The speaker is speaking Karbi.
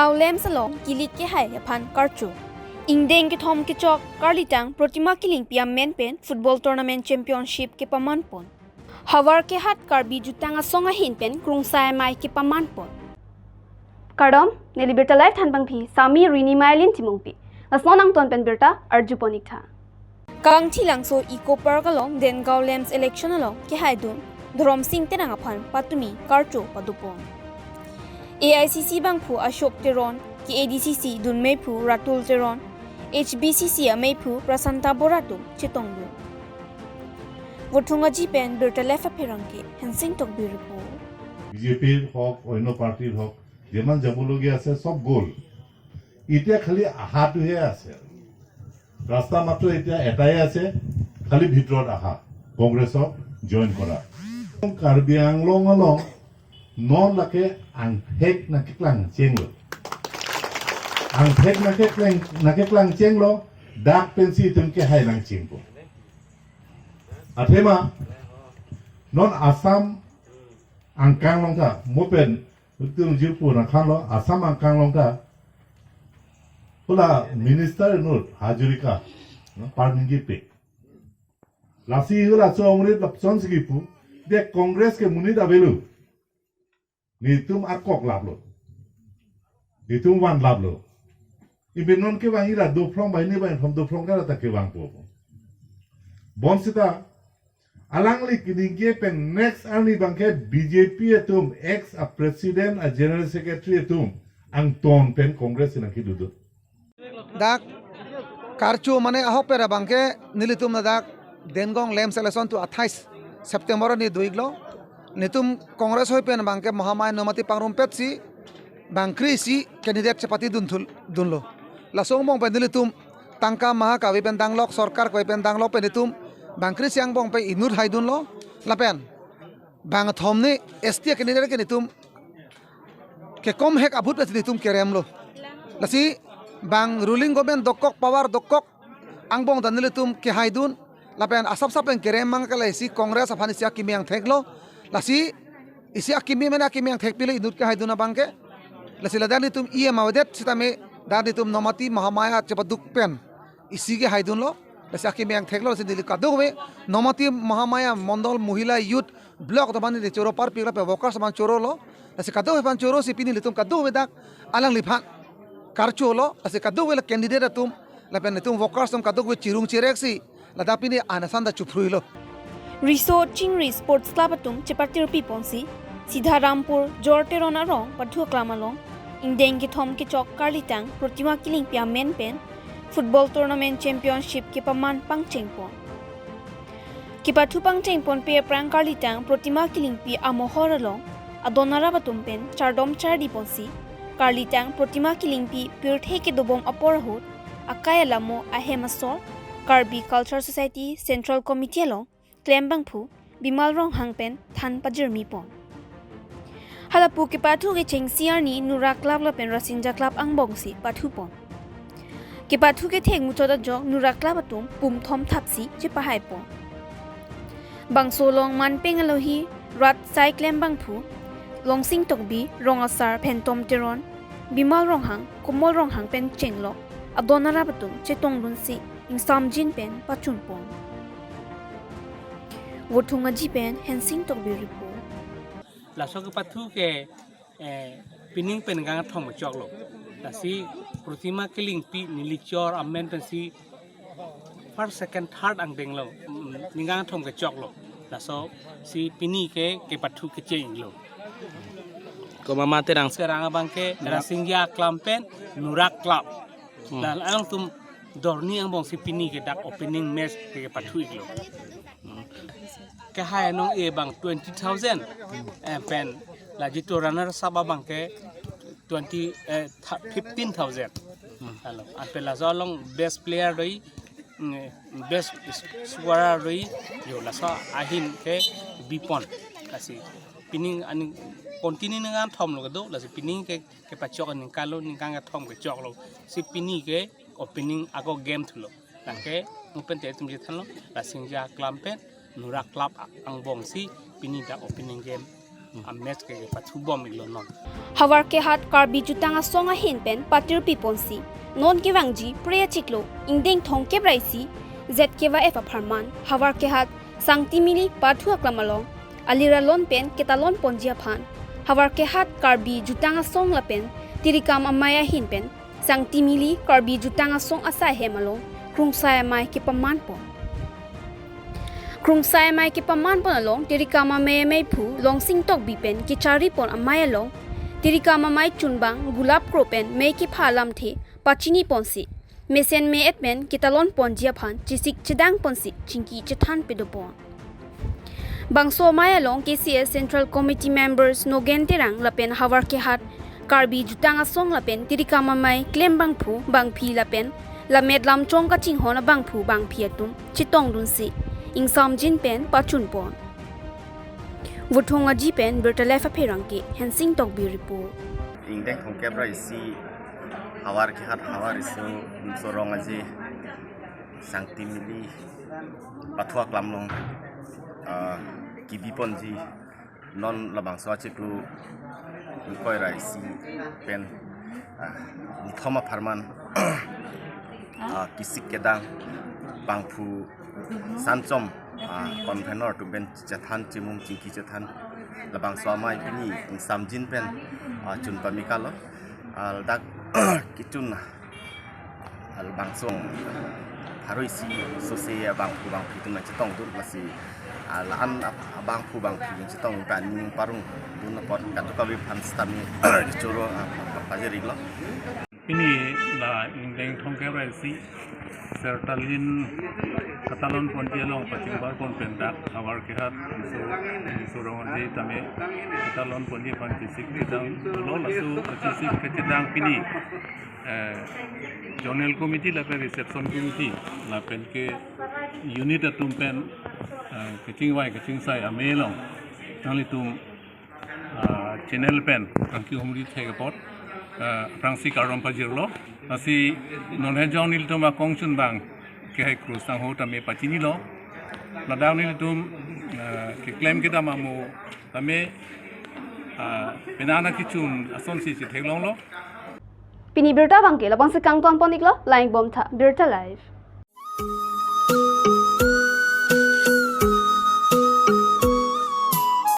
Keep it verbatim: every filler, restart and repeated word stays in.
Gaon Lamps along kilik kehai aphan karcho. Ingdeng kethom kechok Karlitang Protima Killingpi amen pen football tournament championship kepaman pon. Havar kehat Karbi Jutang Asong ahin pen krungsai amei kepaman pon. Kardom, neli birta live thanbangpi Sami Rini Mailin Timungpi. Lasnon angton pen birta arju pon ik tha. Kangthilangso Eco Park along Dengaon Lamps election along kehaidun Dhoromsing Terang aphan patumi karcho padopon. A I C C bangphu Ashok Teron, K A D C C dunmeiphu Ratul Teron, H B C C ameiphu Prasanta Bora atum chetongdun. Vothung Aji pen birta live apherang ke Hensing Tokbi report. বিজেপিৰ হওক, অন্য পাৰ্টিৰ হওক, যিমান যাবলগীয়া আছে, চব গ'ল। এতিয়া খালি আহাটোহে আছে। ৰাস্তা মাত্ৰ এতিয়া এটাই আছে, খালি ভিতৰত আহা, কংগ্ৰেছক জইন কৰা। কাৰ্বি Anglong along non lake angthek nangkeklang chenglo. Angthek nangkeklang, nangkeklang chenglo, dak pensi itum kehai nangchengpo. Athema, non Assam angkang along ta, mo pen, itum jirpo nangkhanlo, Assam angkang along ta, hala minister inut Hazarika, no, parningje pe. Lasi hala chongrit lapson sigipu, de Congress ke monit avelo. Netum akok laplo. Netum van laplo. Ibe non kevang ira dophlong bai ni bai thom dophlong kara ta kevangpo. Bonsita, alangli kiningje pen next arni abangke B J P atum ex a president a general secretary atum angton pen Congress nangkedodun. Dak karcho mane ahok pera abangke nelitum ladak Dengaon Lamps election tu athais September ni do-iklo. Netum Congress ahoi pen abangke Mahamaya Nomati pangrumpetsi bangkri isi candidate chepatidun thul dunlo. Laso angbong pen nelitum tangka maha kave pen danglok, sorkar kave pen danglok pen netum bangkri isi angbong pen inut haidunlo. Lapen bangthom ni S T candidate ke netum kekom hek abut pensi netum keremlo. Lasi bang ruling government dokok, power dokok angbong ta nelitum kehaidun. Lapen asap sap pen kerem mang ke lasi Congress aphan isi akimi angtheklo. Lasi isi akimi mane akimi angthek pilo inut kehaidun abangke. Lasi ladak netum E M avedet sitame dak netum Nomati Mahamaya chepaduk pen isi kehaidunlo. Lasi akimi angtheklo, lasi neli kadokave Nomati Mahamaya Mondol Mohila Youth Block atum aphan neli choro parpik lapen workers aphan chorolo. Lasi kadokave aphan chorosi pini nelitum kadokave dak alangliphan karcholo. Lasi kadokave la candidate atum lapen netum workers atum kadokave chirung chireksi ladak pini anasan ta chuphrui lo. Riso Chingri Sports Club atum chepatirpi ponsi Sidharampur Jor Teron arong pathu aklam along ingdeng kethom kechok Karlitang Protima Killingpi amen pen football tournament championship kepaman pangcheng pon. Kepathu pangcheng ponpe aphrang Karlitang Protima Killingpi amohor along adon arap atum pen chardom chardi ponsi Karlitang Protima Killingpi pirthe kedobom apor ahut akai alamo ahem asor Karbi Culture Society Central Committee along klembangphu Bimal Ronghang pen than pajirmi pon. Halapu kepathu kechengsi arni Nura Club lapen Rasinja Club angbongsi pathu pon. Kepathu kethek muchot ajok Nura Club atum pumthom thapsi chepahai pon. Bangso along manpeng alohi rat sai klembangphu Longsing Tokbi, Rong Asar Phantom Teron, Bimal Ronghang, Komol Ronghang pen chenglok adon arap atum chetongdunsi ingsamjin pen pachun pon. Vothung Aji pen Hensing Tokbi report. Laso kepathu ke eh, pining pen ningkang kethom kechoklo. Lasi Protima Killingpi nelichor amen pensi first, second, third angdenglo. Mm, ningkang kethom kechoklo. Laso si pini ke kepathu kechenglo. Komat ma Terang? Terang abangke Rasinja Club pen Nura Club. Hmm. Dan alangtum dorni angbongsi pini ke dak opening match ke pathu-iklo. Kehai anong-e abang twenty thousand. Eh, pen la jitu runner-up abangke twenty, eh, tha-, fifteen thousand. Halo, anpen laso along best player doi, mm, best scorer doi, yo laso ahin ke bipon. Lasi pining aning continue ningkang kethomlo kedo, lasi pining ke kepachok aningkanlo, ningkang kethom kechoklo. Si pini ke opening ako game thulo. Lake mo pen te itum chethanlo, Rasinja Club pen Nura Club angbongsi pini dak opening game Ames ke pathu bom iklo non. Havar Kehat Karbi Jutang Asong ahin pen patirpi ponsi non kevangji Phre achiklo ingdeng thomkep ra isi Z K Y F apharman Havar Kehat Sangti Mili pathu aklam along alira lon pen ketalon ponji aphan Havar Kehat Karbi Jutang Asong lapen Tirikam Amei ahin pen Sangti Mili Karbi Jutang Asong asai hem along Krungsai Amei kepaman pon. Krungsai Amei kepaman pon along Tirikam Amei ameiphu Longsing Tokbi pen kechari pon amei along Tirikam Amei chunbang gulap kro pen mei kepha alamthe pachini ponsi mesen me-et pen ketalon ponji aphan chesik chedang ponsi chingki chethan pedo pon. Bangso amei along K C S Central Committee members Nogen Terang lapen Havar Kehat Karbi Jutang Asong lapen Tirikam Amei klem bangphu bangphi lapen lammet lamchong kachinghon abangphu bangphi atum chetongdunsi ingsamjin pen pachun pon. Vuthong Aji pen Birta Live apherangke Hensing Tokbi report. Ingdeng thomkep ra isi Havar Kehat Havar Riso Sorong Aji Sangti Mili pathu aklam along, ah, kebi ponji non labangso achiklo ingkoi ra isi pen, ah, nithom apharman, ah, kesik kedang bangphu sanchom, ah, convenor atum pen chethan chimum chingki chethan labangso amei pini ingsamjin pen, ah, chun pamiklo, ah, ladak kechun, ah, labangso pharo isi sose abangphu bangphi atum chetongdun lasi, ah, la-an ab-, abangphu bangphi chetong pen ning parongdun apot kadokave aphan sitame kechoro, ah, pa-, pajir iklo. Pini la ingdeng thomkep ra isi Sertalin ketalon ponji along pachingbar pon pen dak Havar Kehat Riso, Riso Rong Aji tame ketalon ponji aphan chesik chedang dolo, laso chesik kechedang pini, eh, Zonal Committee lapen Reception Committee lapen ke unit atum pen, eh, kechingvai kechingsai amei along nanglitum, ah, channel pen nangkehumri thek apot, ah, aphrangsi kardom pajirlo. Lasi non hejong nelitum akong chunbang kehai Krungsai Amei tame pachinilo. Ladak nelitum, ah, keklem kedam amo tame, ah, penang kechun asonsi chetheklonglo. Pini birta abangke labangsi kangton pon iklo, lang ik bom tha, Birta Live.